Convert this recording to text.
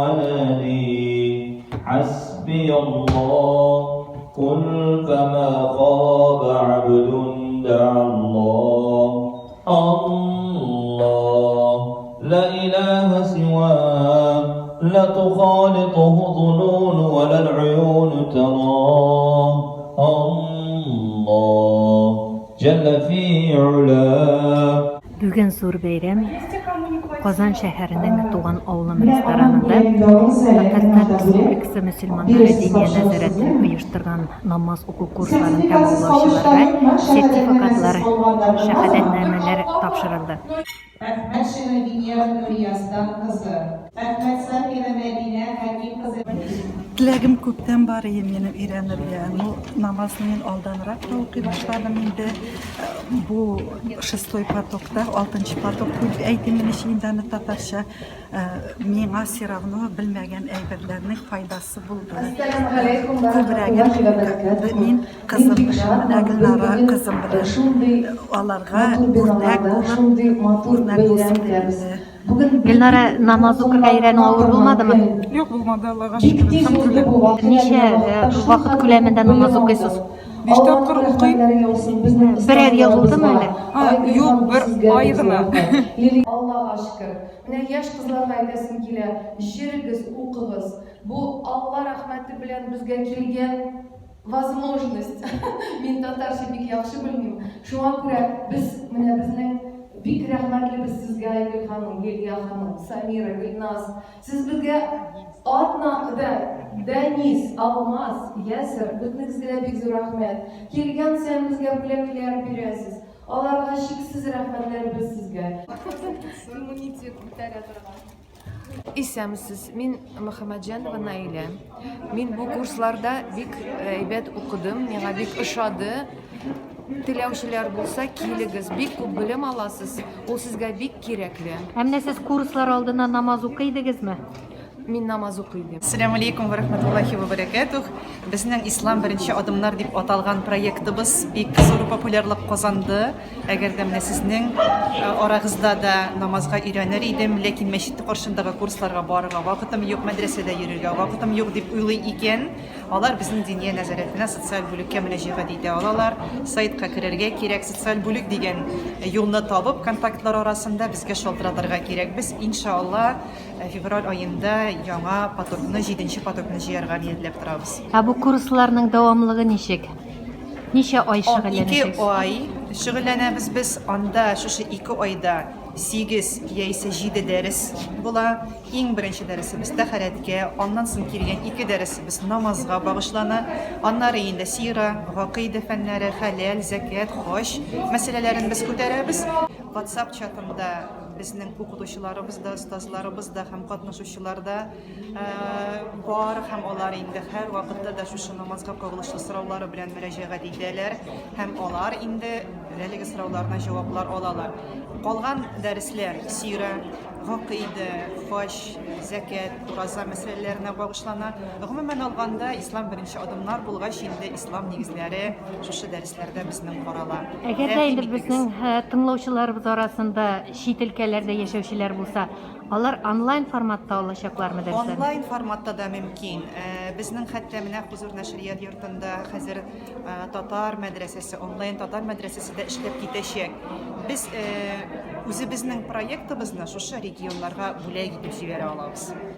ولدي حسبي الله قل فما خاب عبد دعا الله الله لا إله سواه لا تخالطه ظنون ولا العيون تراه الله جل في علاه Бүген зур бәйрәм Казан шәһәренең Туган авылым ресторанында Татарстан Республикасы мөселманнары Диния нәзарәте оештырган намаз уку курсларын тәмамлаучыларга сертификатлар, шәһадәтнамәләр тапшырылды. Әхмәтшина Венера Нурияздан кызы. Әхмәтсафина Мәдинә Хәким кызы. Теләгем күптән бар иде минем өйрәнергә. Ну, намазны мин алданрак та укый башладым инде. Бу шестой потокта, алтынчы поток дип әйтим инде инде аны татарча. Миңа все равно белмәгән әйберләрнең файдасы булды. Күбрәген мин кызым белән, менә Гөлнара кызым белән аларга үрнәк булып, үрнәк булсын дип инде. Гөлнара, намаз укырга өйрәнү авыр булмадымы? Юк, булмады, Аллага шөкер, әлхәмдүлилләһ. Ничә вакыт күләмендә намаз укыйсыз? Биш тапкыр укыйм. Берәр ел булдымы әле? Юк, бер ай гына. Аллага шөкер. Менә яшь кызларга әйтәсем килә, җөрегез, укыгыз. Бу Алла рәхмәте белән безгә килгән возможность. Мин татарча бик яхшы белмим. Шуңа күрә без, менә безнең бик рәхмәтлебез сезгә, Айгөл ханым, Лилия ханым, Самира, Гөлназ. Сез безгә атна да Дәнис, Алмаз, Ясер, бөтенегезгә дә бик зур рәхмәт. Килгән саен безгә бүләкләр бирәсез. Аларга чиксез рәхмәтләребез сезгә. Иммунитет күтәрә торган. Исәнмесез, мин Мөхәммәтҗанова Наилә. Мин бу курсларда бик әйбәт укыдым, миңа бик ошады. Теләүчеләр булса, килегез, бик күп белем аласыз, ул сезгә бик кирәкле. Ә менә сез курслар алдыннан намаз укый идегезме? Мин намаз укый идем. Ассаляму алейкум ва рахматуллахи ва баракатух. Безнең Ислам беренче адымнар дип аталган проектыбыз бик зур популярлык казанды. Әгәр дә менә сезнең э, арагызда да намазга өйрәнер идем, ләкин мәчет каршындагы курсларга барырга вакытым юк, мәдрәсәдә йөрергә вакытым юк дип уйлый икән, алар безнең Диния нәзарәтенә социаль бүлеккә мөрәҗәгать итә алалар. Сайтка керергә кирәк, социаль бүлек дигән юлны табып, контактлар арасында безгә шалтыратырга кирәк. Без, иншалла, Февраль аенда яңа потокны, җиденче потокны җыярга ниятләп торабыз. Ә бу курсларның дәвамлыгы ничек? Ничә ай шөгыльләнәсез? Ике ай шөгыльләнәбез без. Анда шушы ике айда 8 яисә 7 дәрес була. Иң беренче дәресебез тәһарәткә, аннан соң килгән ике дәресебез намазга багышлана. Аннары инде сира, гакыйдә фәннәре, хәләл, зәкят, хаҗ мәсьәләләрен без күтәрәбез. WhatsApp чатында Безнең укытучыларыбыз да, остазларыбыз да һәм катнашучылар да бар һәм алар инде һәрвакытта да шушы намазга кагылышлы сораулары белән мөрәҗәгать итәләр һәм алар инде әлеге сорауларына җаваплар алалар. Калган дәресләр сира, гакыйдә, хаҗ, зәкят, ураза мәсьәләләренә багышлана. Гомумән алганда, ислам беренче адымнар булгач, инде ислам нигезләре шушы дәресләрдә безнең карала. Әгәр дә инде безнең тыңлаучыларыбыз арасында чит өлкәләрдә яшәүчеләр булса, алар онлайн форматта алачаклармы дәресләрне? Онлайн форматта да мөмкин. Безнең хәтта менә Хузур нәшрият йортында хәзер татар мәдрәсәсе, онлайн татар мәдрәсәсе дә эшләп китәчәк. Без үзебезнең проектыбызны шушы регионнарга бүләк итеп җибәрә алабыз.